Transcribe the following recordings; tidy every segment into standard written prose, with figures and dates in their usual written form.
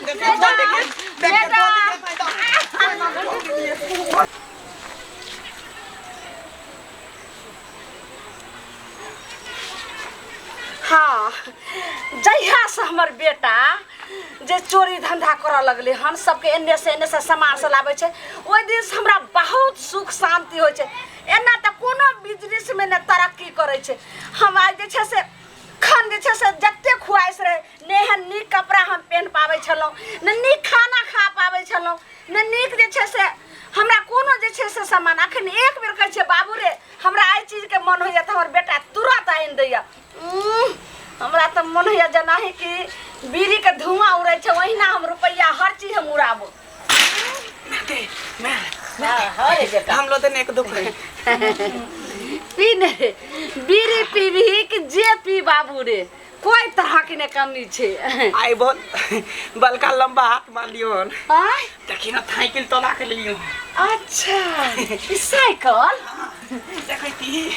बेटा बेटा। हाँ, जहिया से हमर बेटा जे चोरी धंधा करऽ लगलै हन, सबके एन्ने से एन्ने से सामान सब लाबै छै, ओहि दिन से हमरा बहुत सुख शान्ति होइ छै। एना तऽ कोनो बिजनेसमे नहि तरक्की करै छै। हम आइ जे छै से खन जे छै से जते खुआइश रहै ने, एहन नीक कपड़ा हम पेन्ह पाबै छलहुँ ने, नीक खाना खा पाबै छलहुँ ने, नीक जे छै से हमरा कोनो जे छै से सामान। अखन एक बेर कहै छियै, बाबू रे, हमरा एहि चीजके मन होइए, तऽ हमर बेटा तुरत आनि दैए। हमरा तऽ मन होइए जेनाहि कि बीड़ीके धुआँ उड़ै छै, ओहिना हम रुपैआ हर चीज हम उड़ाबू। हाँ रे बेटा। हम लोग एक दुख है। पी ने रे, बीड़ी पीबही कि जे पी बाबू रे, कोई तरह के ने कमी छै। आई बहुत बलका लंबा हाथ मार लियो हन। आय? देखी ना, साइकिल तोला के लियो। अच्छा, ई साइकिल देखै ती।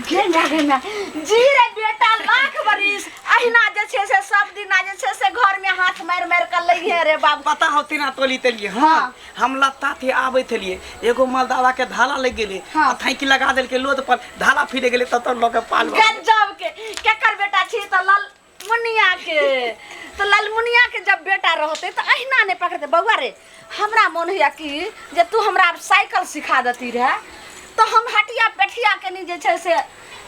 गे ना, गे ना जी रे बेटा, लाख बरिस अहिना जे छै से सब दिना जे छै से घर में हाथ मारि मारि के लइहे रे बाबू। पता हो तेना तोली तेलिए? हाँ, हम लत्ता थे आबै थेलिए, एगो मलदावा के धाला लग गेलै। हाँ। आ थाइकी लगा देलकै लोद पर, धाला फिरे गेलै, तब तब लऽ के पाल। गजब के केकर बेटा छी? तऽ लल मुनिया के। तऽ ललमुनिया के जब बेटा रहते तऽ अहिना नहि पकड़ते। बौआ रे, हमरा मोन होइया कि जे तू हमरा आब साइकिल सिखा देती रहे तऽ हम हटिया पेठिया कनी जे छै से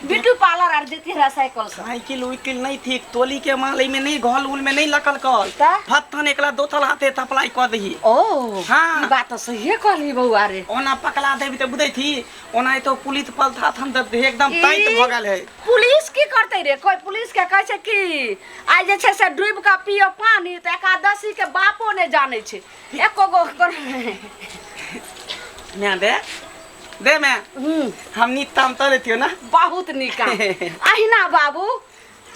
ब्यूटी पार्लर आर जेती रहे साइकिल से। साइकिल उइकिल नहीं थी, तोली के माल में नहीं घल उल में नहीं लकल कल। तऽ? फत्थन एकला दोथल हाथे थपलाई कऽ दही। ओ। हाँ। ई बात तऽ सहिए कहली बौआ रे। ओना पकड़ा देबी तऽ बुझै थी, ओना तो पुलिस पलथा थन तऽ एकदम ताइत भऽ गेल है। पुलिस की करतै रे? कोई पुलिस के कहै छै कि आइ जे छै से डूबि कऽ पियो पानी, तऽ एकादशी के बापो नहि जानै छै एको गो। मैं दे दे मैं। हम नीक ताम तऽ लेतियो ना। बहुत नीक काम। अहिना बाबू,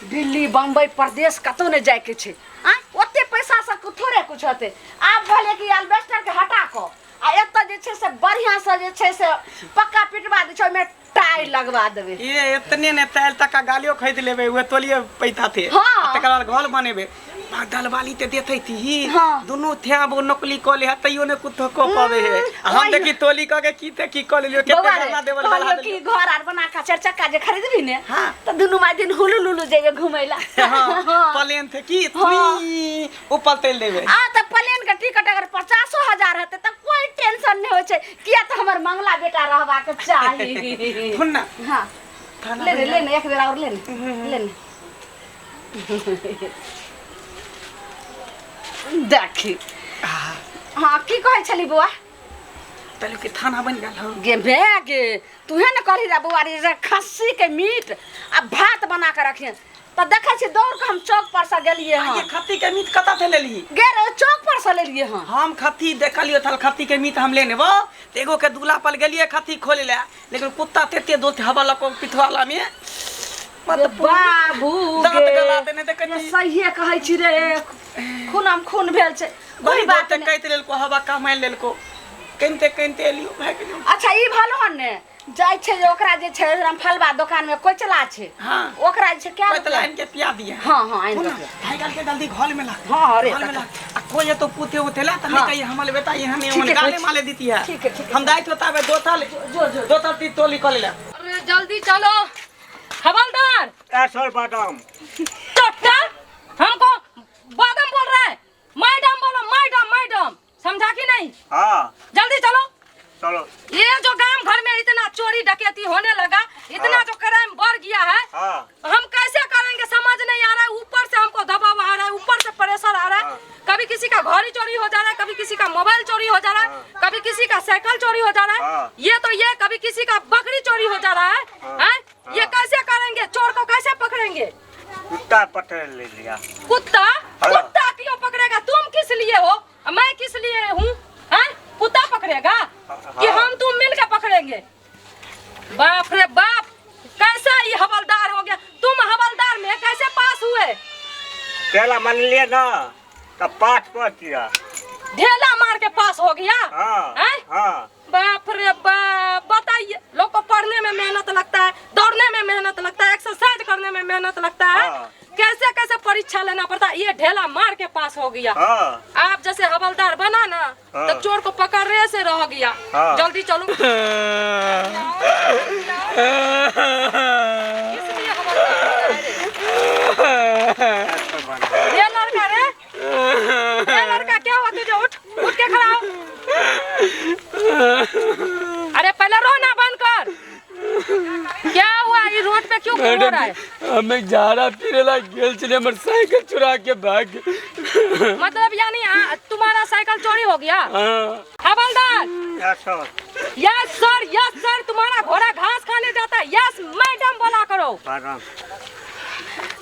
दिल्ली बम्बई प्रदेश कतौ नहि जाइके छै। आ ओते पैसा से थोड़े कुछ हेतै। आब भेलै कि एल्बेस्टर के हटा कऽ आ एतऽ जे छै से बढ़िआँ से जे छै से पक्का पिटवा दै छै, ओहिमे टाइल लगवा देबै। ये इतने ने तैल तक का गालियो खरीद लेबे, उहे तोलिए पैसा थे। हाँ। तकर बाद घर बनेबे, दलवाली ते देते थी। हाँ। दुनू थे वो नकली क ले है, तैयो ने कुछ को पावे है। आ हम ओहि देखी तोली क के की ते की क लेलियो, केते बौआ रे, गन्ना देवल कहलियौ बना कि देलियो। घर आर बना कऽ चारि चक्का जे खरीदबी ने, हाँ। तऽ दुनू माय दिन हुलु लुलु जेबै घुमै ला। हाँ, हाँ। प्लेन थे की। हाँ। तुई ऊपर तेल देबे। आ तऽ प्लेन के टिकट अगर 50,000 हेतै तऽ कोई टेंशन नहि होइ छै, किया तऽ हमर मंगला बेटा रहबाक चाही। सुन ना। हाँ। थाना ले ने। बन ले ने, एक बेर और ले ने, ले ने। देखी। हाँ, की कहै छली बौआ? पहले के थाना बन गेल हो। गे बे गे, तूहे ने कहली रे बौआ रे जे खस्सी के मीट आ भात बना के रखिए, तऽ देखै छी दौड़ के हम चौक पर से गेलिए ये हँ। खत्ती के मीट कतऽ से लेलही? गे रे, चौक पर से लेलिए हँ। हम खत्ती देखलियो थल, खत्ती के मीट हम लेने बो तऽ एगो के दूला पर गेलिए खत्ती खोले ले, लेकिन कुत्ता तेते दोस्त हवा लको पिथवाला में मत गे बाबू दांत गे। गला देने देखै ये छी। सहिए कहै छी रे, खूनम खून भेल छै। कोई बड़ी बात बात नहि। कहते लेलको, हवा कमाइ लेलको, कनिते कनिते एलियो भए गेलियो। अच्छा, ई भलो हन ने जाइ छै जे ओकरा जे छै रामफलबा दोकान में कोचला छै। हाँ। ओकरा जे छै क्या कोई तो आनि के पिया दिए। हाँ हाँ, आनि सुन के ना, पिया। भाई गाल के जल्दी घर में ला। हाँ, अरे घर में ला। तखन। आ कोई तो पूते उते ला त नहीं। हाँ। कही हमर बेटा यहाँ नहीं ठीक है, गाले ठीक। माले देती है। ठीक है, ठीक है। हम दाई तो ताबे दो थाल जो जो दो थाल ती तोली कर ले। अरे जल्दी चलो हवलदार। ऐसा बादाम टोटा हमको बादाम बोल रहा है। मैडम बोलो, मैडम मैडम, समझा कि नहीं? हाँ। जल्दी चलो। चलो। ये जो गांव घर में इतना चोरी डकैती होने लगा, इतना हाँ। जो क्राइम बढ़ गया है, हाँ। हम कैसे करेंगे समझ नहीं आ रहा है। ऊपर से हमको दबाव आ रहा है, ऊपर से प्रेशर आ रहा है। हाँ। कभी किसी का घर ही चोरी हो जा रहा है, कभी किसी का मोबाइल चोरी हो जा रहा है, कभी किसी का साइकिल चोरी हो जा रहा है। हाँ। ये तो ये कभी किसी का बकरी चोरी हो जा रहा है। हाँ। हैं? ये हाँ। कैसे करेंगे? चोर को कैसे पकड़ेंगे? कुत्ता पकड़ ले लिया। कुत्ता? हाँ। कुत्ता क्यों पकड़ेगा? तुम किस लिए हो, मैं किस लिए हूँ? हैं? कुत्ता पकड़ेगा कि हाँ। हम तुम मिल के पकड़ेंगे? बाप रे बाप, कैसा ये हवलदार हो गया। तुम हवलदार में कैसे पास हुए? पहला मान लिया ना तब पाठ पढ़ दिया। ढेला मार के पास हो गया? हाँ। हैं? हाँ। बाप रे बाप, बताइए, लोग को पढ़ने में मेहनत लगता है, दौड़ने में मेहनत लगता है, एक्सरसाइज करने में मेहनत लगता है। हाँ। कैसे कैसे परीक्षा लेना पड़ता है, ये ढेला मार के पास हो गया। हाँ। आप जैसे हवलदार बना ना, हाँ। तो चोर को पकड़ से रह गया। हाँ। जल्दी चलो। इसलिए हवलदार बना है रे। ये लड़का रे, ये लड़का क्या हुआ तुझे? उठ उठ के खड़ा हो। अरे पहले रोना बंद कर। क्या हुआ? ये रोड पे क्यों रो रहा है? हमें झाड़ा पीने ला गेल छलियै, हमर साइकिल चुरा के भाग गेल। मतलब यानी तुम्हारा साइकिल चोरी हो गया? हाँ। हवलदार। Yes sir. Yes sir, yes sir. तुम्हारा घोड़ा घास खाने जाता है, यस मैडम बोला करो। प्रणाम।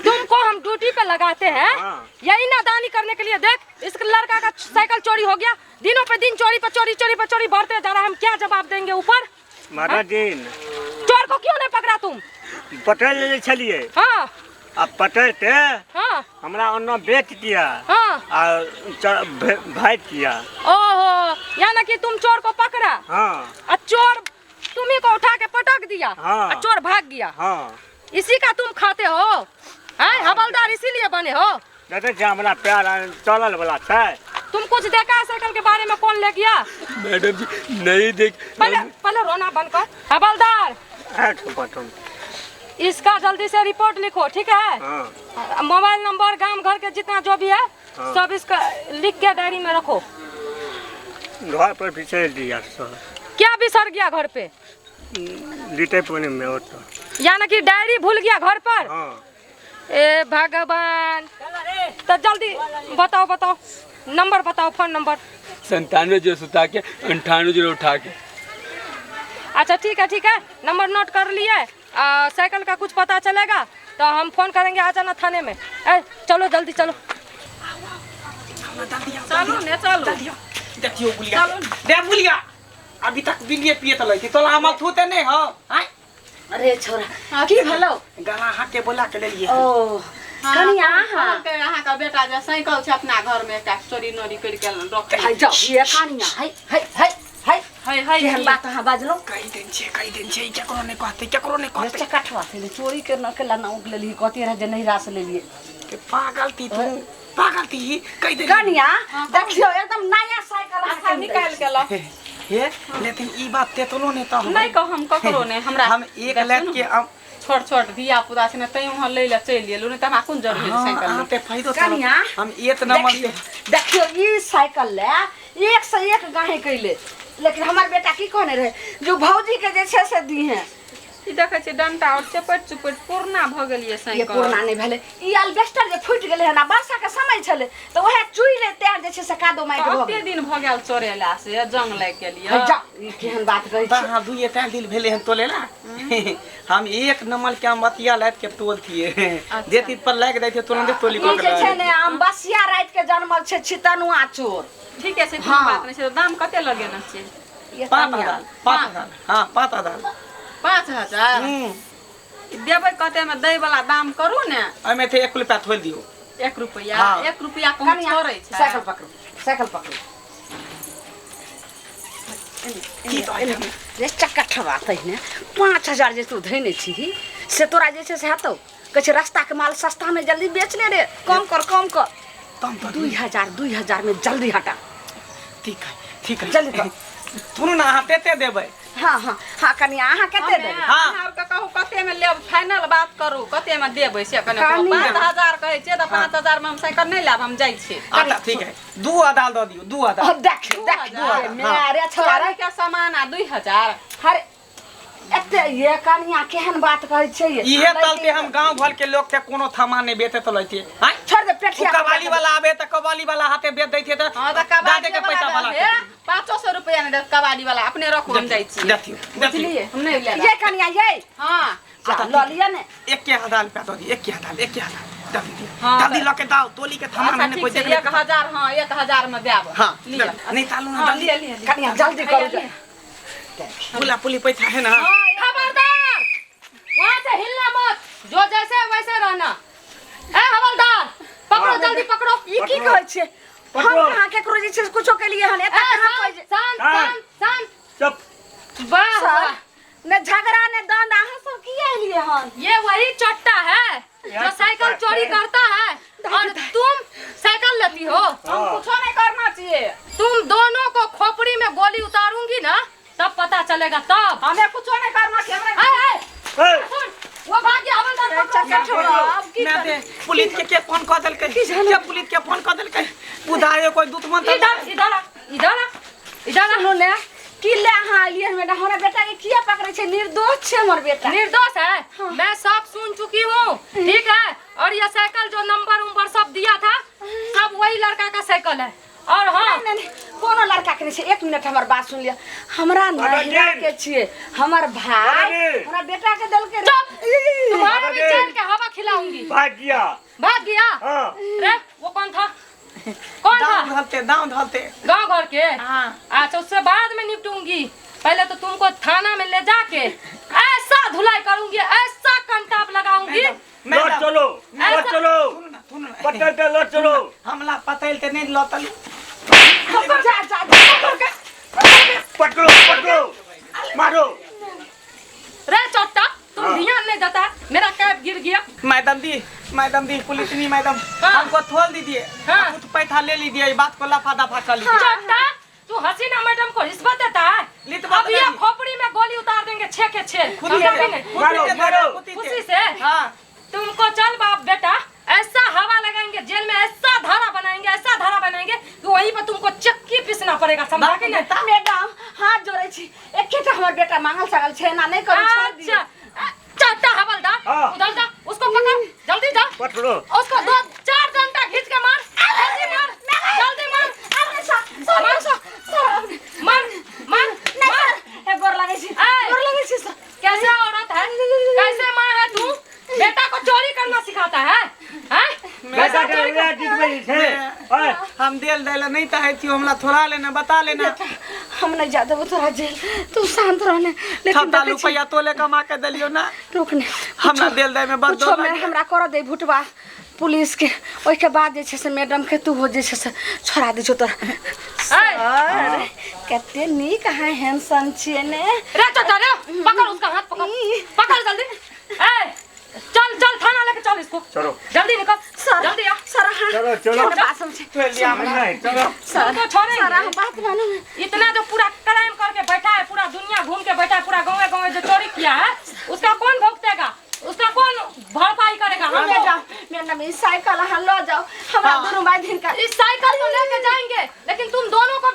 तुमको हम ड्यूटी पे लगाते हैं, हाँ। यही नादानी करने के लिए। देख इस लड़का का साइकिल चोरी हो गया, दिनों पे दिन चोरी पे चोरी, चोरी पे चोरी बढ़ते जा रहा है। हम क्या जवाब देंगे ऊपर? मारा दिन। चोर को क्यों नहीं पकड़ा तुम? पटल ले छलिए। हाँ। आ पटलते हाँ। हमरा ओना बेच दिया। हाँ। आ भाग दिया। ओहो, यानी कि तुम चोर को पकड़ा। हाँ। और चोर तुम्ही को उठा के पटक दिया। हाँ। और चोर भाग गया। हाँ। इसी का तुम खाते हो हैं? हवलदार इसीलिए बने हो। देखै छियै हमरा प्यार चलल वाला छै। तुम कुछ देखा है साइकिल के बारे में? कौन ले गया? मैडम जी नहीं देख। पहले पहले रोना बंद कर। हवलदार इसका जल्दी से रिपोर्ट लिखो, ठीक है? हाँ। मोबाइल नंबर, गांव घर के जितना जो भी है, हाँ। सब इसका लिख के डायरी में रखो। घर पर बिसर दिया सर। क्या बिसर गया घर पे? लीटे पानी में होता। यानी कि डायरी भूल गया घर पर? हाँ। ए भगवान, तो जल्दी बताओ बताओ नंबर बताओ, फोन नंबर। 97 0 सुता के 98 0 उठा के। अच्छा ठीक है, ठीक है, नंबर नोट कर लिए। साइकिल का कुछ पता चलेगा तो हम फोन करेंगे, आ जाना थाने में। ए चलो जल्दी चलो। चलो ने चलो। देखियो बुलिया, दे बुलिया अभी तक बिलिए पिए त लई तोला हमर थूते नहीं हो। हां अरे छोरा की भलो गला हाथ के बोला के लेलिए। ओ कनिया अहाँ का बेटा जे साइकिल छै अपना घर में एकटा चोरी नोरी कर के रख। हाय जाओ ये कनिया, हाय हाय हाय हाय हाय हाय केहन बात अहाँ बाजलो? कहि देन छै, कहि देन छै, केकरो नहीं कहते, केकरो नहीं कहते। चकठवा से चोरी के न केला ना उग लेली, कहती रहे जे नहीं रास लेलिए। के पागल थी तू, पागल थी, कहि दे। कनिया देखियो एकदम नया साइकिल अहाँ निकाल के ला। हे लेकिन ई बात ते तोलो नहीं तो नहीं कह हम ककरो नहीं। हमरा हम एक लेत के हम छोट छोट धिया पुता छै ने तै वहां लै ले चलि गेलु, नहीं त हमरा कोन जरूरी छै साइकिल हां ते फायदो कनिया हम एक नंबर देखियो ई साइकिल ले एक से एक गाहे कैले, लेकिन हमर बेटा की कहने रहे जो भौजी के जे छै से दी है। ई देखै छै डंटा और चपट चुपट पुरना भ गेलिए साइकिल। ये पुरना नहीं भेलै, ई अल्बेस्टर जे फूटि गेलै हन, वर्षा के समय छलै त ओहे चुइ ले ते जे छै से कादो माटि भ कते दिन भ गेल चोरेला से जंग लागि गेलिए। जा ई केहन बात कहै छी? हां दुइए ताल दिल भेलै हन तोलेला। हम एक नंबर के हम बतिया लाइत के टोल थिए, देती पर लागि दै थे तुरंत टोली ई जे पकड़। छै ने हम बसिया राति के जन्मल छै छितनुआ चोर। ठीक है से कोनो बात नहीं छै। दाम कते लगेना छै? 5000 5000। हां 5000 5000 देबै कते में? दै वाला दाम करू ने। एमे थे 1 रुपया थोड़ दियो। 1 रुपया? 1 रुपया कौन छोड़ै छै? Cycle पकड़ू, cycle पकड़ू। की तो रे चकठवा तहिने 5000 जे तू धैने छी से तोरा जे छै से हेतौ? कहै छै रास्ता के माल सस्ता में जल्दी बेच ले रे, कम कर कम कर। 2000 2000 में जल्दी हटा। ठीक है ठीक है जल्दी कर। सुनू ना अहाँ तेते देबै। हाँ हाँ हाँ कनिया अहाँ कते देबै? हाँ अहाँ के कहू कते में लेब, फाइनल बात करू कते में देबै से कने। 5000 कहै छियै त 5000 में हम साइकिल नहीं लेब, हम जाइ छियै। अच्छा ठीक है, 2000 दऽ दियौ, 2000। देख देख मेरे छोरा के सामान आ 2000। अरे एते ये कनिया केहन बात कहै छै? इहे तलते हम गांव भर के लोग के कोनो थमा नहीं बेचे तो लैतिए। हां छोड़ दे पेठिया। कबाली वाला आबे त कबाली वाला हाथे बेच दैथिए त। हां त कबाली के पैसा वाला 500 रुपया नहीं देत कबाली वाला, अपने रखो हम जाइ छी। देखियो बुझलिए हम नहीं लेब। ये कनिया ये हां ल लिअ ने 1000 रुपया दऽ दियौ, 1000 1000 जल्दी जल्दी लके दाओ तोली के थमा नहीं कोई देख। 1000 हां 1000 में देब। हां नहीं तालू ना जल्दी कनिया जल्दी करू। पुला पुली पैसा है ना। खबरदार वहां से हिलना मत, जो जैसे वैसे रहना। ए हवलदार पकड़ो जल्दी पकड़ो। ई की कहै छै? हम कहां केकरो जे छै कुछो के लिए हन एता कहां कहै छै? शांत शांत शांत चुप। वाह वाह, ने झगड़ा ने दंड, अहाँ सब की एलिए हन? ये वही चट्टा है जो साइकिल चोरी करता है और तुम साइकिल लेती हो। हम कुछो नहीं करना चाहिए। तुम दोनों को खोपड़ी में गोली उतारूंगी ना तब पता चलेगा तब। हमें कुछो नहीं करना चाहिए। हमरा ए, ए, सुन, वो भाग गया हवलदार पकड़ो। अब की ना दे पुलिस के फोन कऽ देलकै, के पुलिस के फोन कऽ देलकै? बुधाए कोई दुश्मन तऽ इधर इधर आ, इधर आ, इधर आ। सुनू ने की ले अहाँ एलियै हन बेटा, हमरा बेटा के किया पकड़ै छै? निर्दोष छै हमर बेटा। निर्दोष है। मैं सब सुन चुकी हूँ, ठीक है? और ये साइकिल जो नंबर उम्बर सब दिया था सब वही लड़का का साइकिल है। और हाँ नहीं, नहीं, नहीं, कोनो लड़का के नहीं छै। एक मिनट हमर बात सुन लिअ। हमरा नहिरा के छियै, हमर भाई हमरा बेटा के देलकै रे। चुप, तुम्हारे भी जेल के हवा खिलाऊंगी। भाग गया। भाग गया। हाँ। रे वो कौन था? कौन था? दाम धलते, दाम धलते। गांव घर के। हाँ। अच्छा उससे बाद में निपटूंगी, पहले तो तुमको थाना में ले जाके ऐसा धुलाई करूंगी, ऐसा कंटाप लगाऊंगी। लौट चलो, लौट चलो, सुनू ना, सुनू ना। पटल पे लौट चलो। हमला पतैल ते नहीं लतल। जा जा जा पकड़ो पकड़ो मारो। रे चोट्टा तुम ध्यान नहीं देता, मेरा कैप गिर गया। मैडम दी, मैडम दी, पुलिस नहीं मैडम। हाँ। हमको थोल दीजिए। हाँ। कुछ पैसा ले लीजिए, ये बात को लफा दफा कर लीजिए। चोट्टा तू हसीना मैडम को रिश्वत देता है? लितबा अब ये नहीं। खोपड़ी में गोली उतार देंगे 6 के 6। खुद समझा ही भी नहीं? खुद मारो, ही मारो। खुद ही खुशी से। हाँ। तुमको चल बाप बेटा ऐसा हवा लगाएंगे जेल में, ऐसा धारा बनाएंगे, ऐसा धारा बनाएंगे कि वहीं पर तुमको चक्की पीसना पड़ेगा, समझा कि नहीं? मैडम हाथ जोड़ै छी, एकेटा हमर बेटा मांगल सागल छै, एना नहि करू, छोड़ दियौ। अच्छा चट्टा हवलदार हाँ। उधर जा, उसको पकड़ जल्दी जा, पकड़ो उसको 2-4 डंडा खींच के मार, जल्दी मार, जल्दी मार, सर सर सर मार मार नहीं मार। सर, ए गोर लागै छी, ऐ। गोर लागै छी सर। कैसे औरत है, कैसे माँ है तू, बेटा को चोरी करना सिखाता है, हैं? बेटा के उड़ा जीत में छे। ओए हम देल देला नहीं चाहे छी, हमला थोड़ा लेना बता लेना। हम नहीं जा देबो तोरा जेल, तू शांत रहने। लेकिन छत्ता देखै छी, रुपया तोले कमा के देलियो ना। रुक ने, हमरा देल दे में बड़ कुछो डर में लागे। हमरा कर दे भुटवा पुलिस के, ओहिके बाद जे छै से मैडम के तू हो जे छै से छोड़ा दै छौ तोरा। सर कते नीक अहाँ हैंडसम छियै ने। रे चचा रे पकड़ उसका हाथ, पकड़ पकड़ जल्दी। ए चल चल थाना लेके चल इसको, चलो जल्दी निकल सर जल्दी आ। सर अहाँ चलो, चलो। केहन बात समझै? नहीं चलो। सर तुमको छोड़ेंगे। सर अहाँ बात मानू ने। इतना जो पूरा क्राइम करके बैठा है, पूरा दुनिया घूम के बैठा है, पूरा गाँव गाँव जो चोरी किया है उसका कौन भुगतेगा, उसका कौन भरपाई करेगा? हम लोग। मैडम मैडम ई साइकिल अहाँ लऽ जाउ, हमरा दुनू भाई बहिन का इस साइकिल तो लेके जाएंगे लेकिन तुम दोनों को